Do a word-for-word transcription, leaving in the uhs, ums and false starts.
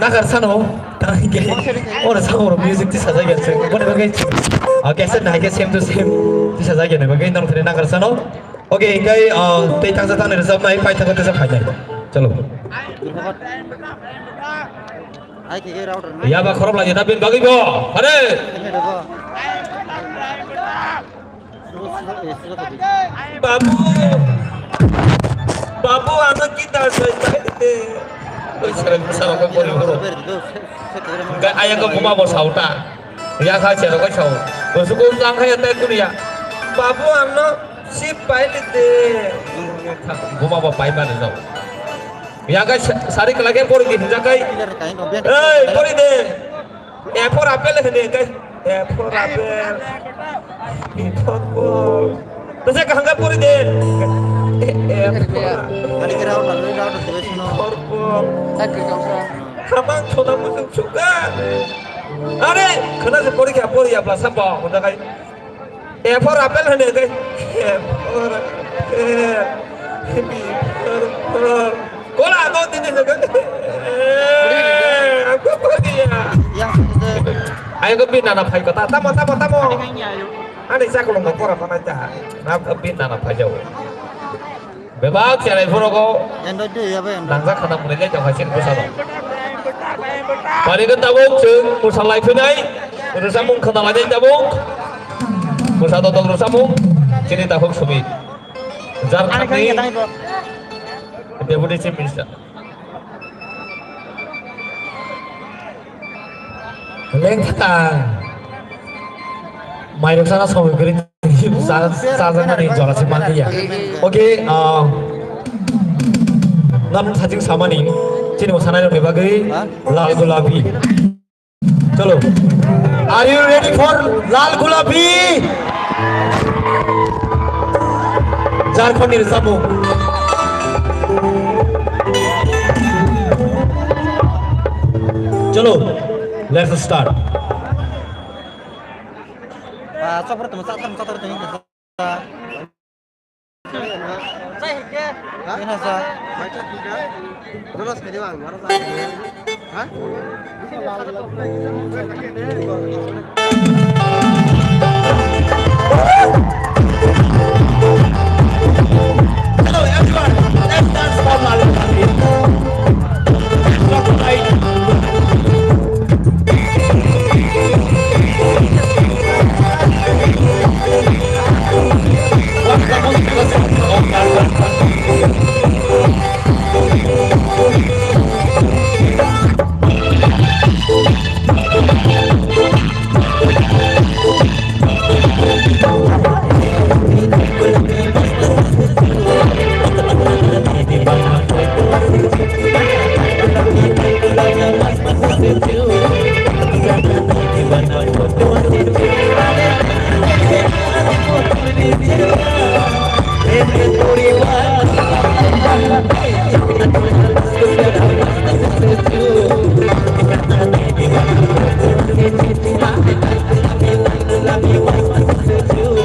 Nakar sano, tang ke, oro samoro music tisa jagya se, bone bagwi, ah, cassette nai ke same to same tisa jagya ne bagwi nang thani nakar sano. Okay, hingkai, ah, tei tangsa tangni rwchapnai, paithago tesa phainai. Chalo. Ai, khe, khe, router, na? Yaba khorok lai jana bin bagwi bo. Are! Khe, khe, bo. Babu, babu, ano kita sai sai de. Oi, sere, sere, ko kori, kori. Ga, ayang ko buma bo sauta. Ya kha, sere, ko sau. Ko su ko tang kha ya tai kuria. Babu, ano sip pai de. Buma bo pai mane sau. Ya ga sa-, sari kala ke pori di hinja kai. Ei, pori de. A for apple hene kai. A for apple. B for ball. Tase kahanga pori de. A for. Ani kira udah, udah, udah, udah, udah, udah. B for ball. Khamang chona musuk suka. Are, khana se pori kya pori apla sabo, hinja kai. A for apple hene kai. A for apple. B for ball. Kola no tini hene kai. Aku pori ya. Ayo ko bin nana phai kota. Tamo, tamo, tamo. Ani chakulung ko pora mana cha. Nak bin nana phai jao. Bebak chelai phorogo. Android de ya be, Android. Nangjak khana muni le jokha sin bwsano. Pari khe tabuk chwng bwsa lai phinai. Rwchapmung khna lai tabuk. Bwsa totok rwchapmung. Chini tabuk sumi. Jar khani Deputy Chief Minister. Lengkha. Mairok sana somoi kwrwi cha-, chajakmani jora se manliya. Okay, ah, nam sajing samani chini mo sanai rokni bagwi lal gulapi. Chalo. Are you ready for lal gulapi? Jharkhand ni rwchapmung. Chalo, let's start. Ah, chopra tamo, chopra tamo, chopra tamo. Hello everyone, let's dance for Lalu Pandit.